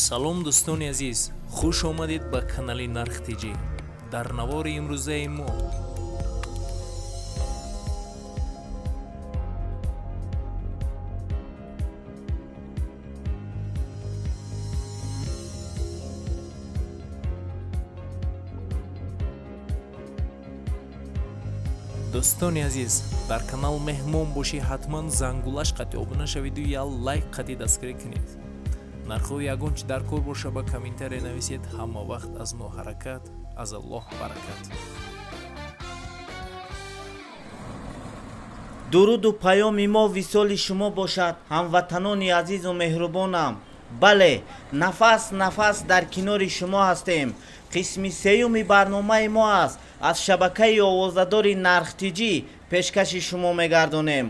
Салом, дӯстони азиз, хуш омадед ба канали Нарх ТЖ. Дар навори имрӯзаи мо дӯстони азиз, дар канал меҳмон бошӣ, ҳатман зангулаш қати обуна шавиду я лайк қати дастгирӣ кунед. Нархҳои ягон чи дар кор боша, ба комментария нависед. Ҳама вақт аз мо ҳаракат, аз Аллоҳ баракат. Дуруду паёми мо висоли шумо бошад, ҳамватанони азизу меҳрубонам. Бале, нафас нафас дар кинори шумо ҳастем. Қисми сеюми барномаи мо аст, аз шабакаи овозадори Нарх ТЖ пешкаши шумо мегардонем.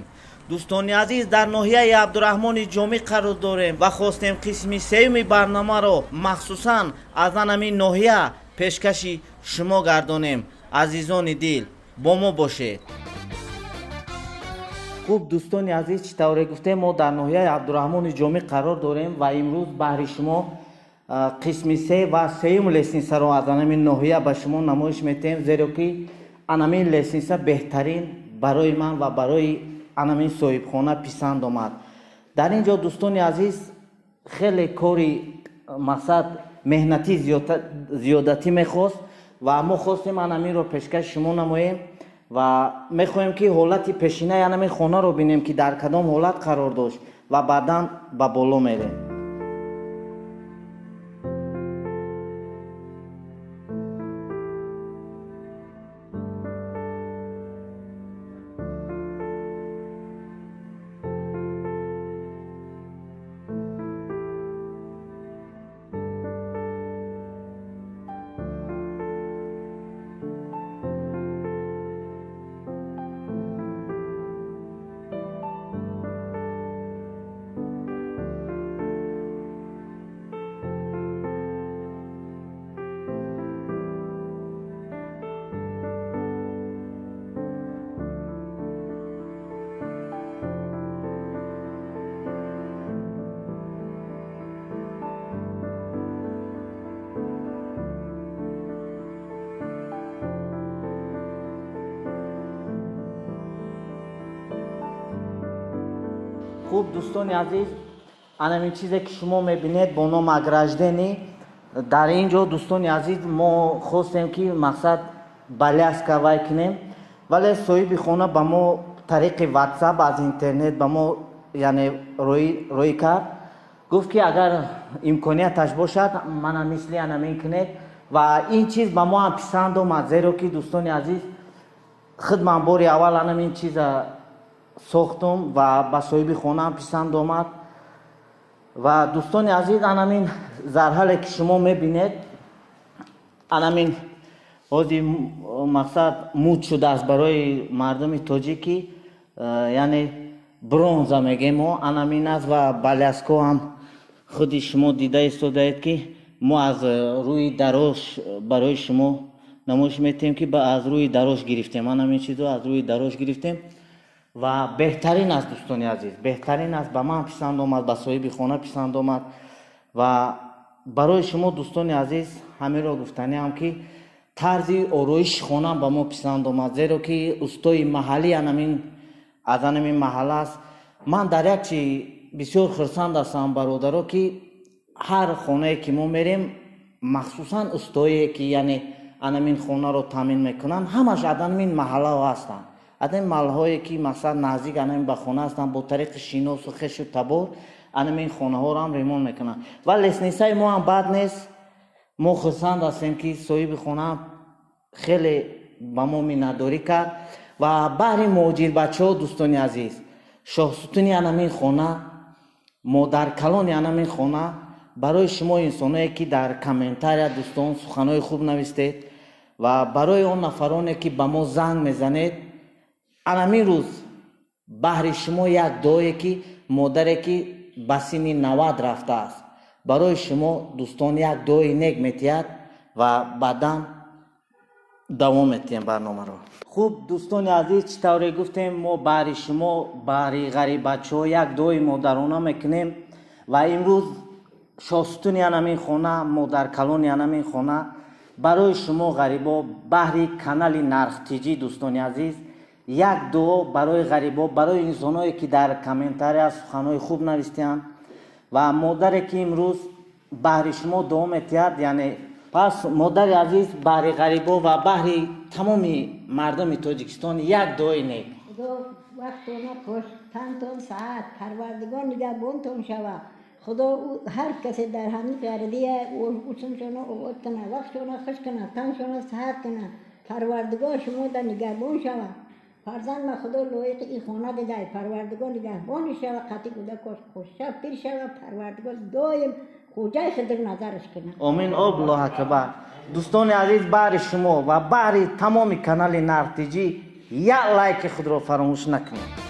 Дӯстони азиз, дар ноҳияи Абдураҳмони Ҷомӣ қарор дорем ва хостем қисми сеюми барномаро махсусан аз анамин ноҳия пешкаши шумо гардонем. Азизони дил, бо мо бошед. Хуб, дӯстони азиз, чӣ тавре гуфтем, мо дар ноҳияи Абдураҳмони Ҷомӣ қарор дорем ва имрӯз баҳри шумо қисми се ва сеюм лестницаро аз анамин ноҳия ба шумо намоиш метиҳем, зеро ки анамин лестница беҳтарин барои ман ва барои анамин соҳибхона писанд омад. Дар ин ҷо, дӯстони азиз, хеле кори мақсад меҳнатӣ зиёдатӣ мехост ва мо хостем анаминро пешкаши шумо намоем ва мехоҳем, ки ҳолати пешинаи анамин хонаро бинем, ки дар кадом ҳолат қарор дошт, ва баъдан ба боло мерем. Хуб, дӯстони азиз, анамин чизе ки шумо мебинед бо номи ограждение. Дар ин ҷо, дӯстони азиз, мо хостем, ки мақсад баляска вай кунем, вале соҳиби хона ба мо тариқи Ватсап аз интернет ба мо, яъне, рӯй кард, гуфт, ки агар имконияташ бошад, мана мисли анамин кунед, ва ин чиз ба мо ҳам писанд омад, зеро ки, дӯстони азиз, худ ман бори аввал анамин чиза сохтум ва ба соҳиби хонаам писанд омад. Ва, дӯстони азиз, анамин зарҳале ки шумо мебинед, анамин ҳозир мақсад муд шудааст барои мардуми тоҷикӣ, яъне бронза мегем мо, анамин аст. Ва баляско ҳам худи шумо дида истодаед, ки мо аз рӯи дарош барои шумо намоиш метиҳем, ки аз рӯи дарош гирифтем, анамин чизо аз рӯи дарош гирифтем ва беҳтарин аст, дӯстони азиз, беҳтарин аст. Ба ман писанд омад, ба соҳиби хона писанд омад. Ва барои шумо, дӯстони азиз, ҳаминро гуфтаниам, ки тарзи ороиши хона ба мо писанд омад, зеро ки устои маҳаллӣ анамин аз анамин маҳалла аст. Ман дар як чи бисёр хурсанд ҳастам, бародаро, ки ҳар хонае ки мо мерем, махсусан устое ки, яъне, анамин хонаро таъмин мекунанд, ҳамаш аз анамин маҳаллаҳо ҳастанд, аз ин маҳаллаҳое ки мақсад наздик анамин ба хона ҳастанд, бо тариқи шиносу хешу табор анамин хонаҳоро ҳам ремонт мекунанд. Ва лестницаи мо ҳам бад нест. Мо хурсанд ҳастем, ки соҳиби хона хеле ба мо миннатдорӣ кард. Ва баҳри муҳоҷирбачаҳо, дӯстони азиз, шоҳсутуни анамин хона, модаркалони анамин хона, барои шумо инсоное ки дар комментария, дӯстон, суханҳои хуб навистед, ва барои он нафароне ки ба мо занг мезанед, анамин рӯз баҳри шумо як дуое, ки модаре ки ба синни 90 рафтааст, барои шумо, дӯстон, як дуои нек метиҳад ва баъдан давом метиҳем барномаро. Хуб, дӯстони азиз, чӣ тавре гуфтем, мо баҳри шумо, баҳри ғариббачаҳо як дуои модарона мекунем ва имрӯз Шоҳсутуни анамин хона, модаркалони анамин хона, барои шумо ғарибо, баҳри канали Нархтиҷӣ, дӯстони азиз, як дуо барои ғарибо, барои инсоное ки дар комментария суханҳои хуб навистианд ва модаре ки имрӯз баҳри шумо дуо метиҳад. Яъне пас, модари азиз, баҳри ғарибо ва баҳри тамоми мардуми Тоҷикистон як дуои нек. Худо вақтона хуш, тантон саат, Парвардигор нигаҳбонтон шава. Худо ҳар касе дар ҳамин ғарибия усумшона обод кана, вақтшона хуш кана, таншона саҳат кана. Парвардигор шумо дар нигаҳбон шава. Фарзанд ма Худо лоиқи ин хона дидай, Парвардигор нигаҳбони шава, қатъи кӯдакош хушша пир шава, Парвардигор доим хуҷаи хидр назараш кана. Омин, Аллоҳ акбар. Дӯстони азиз, баҳри шумо ва баҳри тамоми канали Нархтиҷӣ як лайки худро фаромӯш накунед.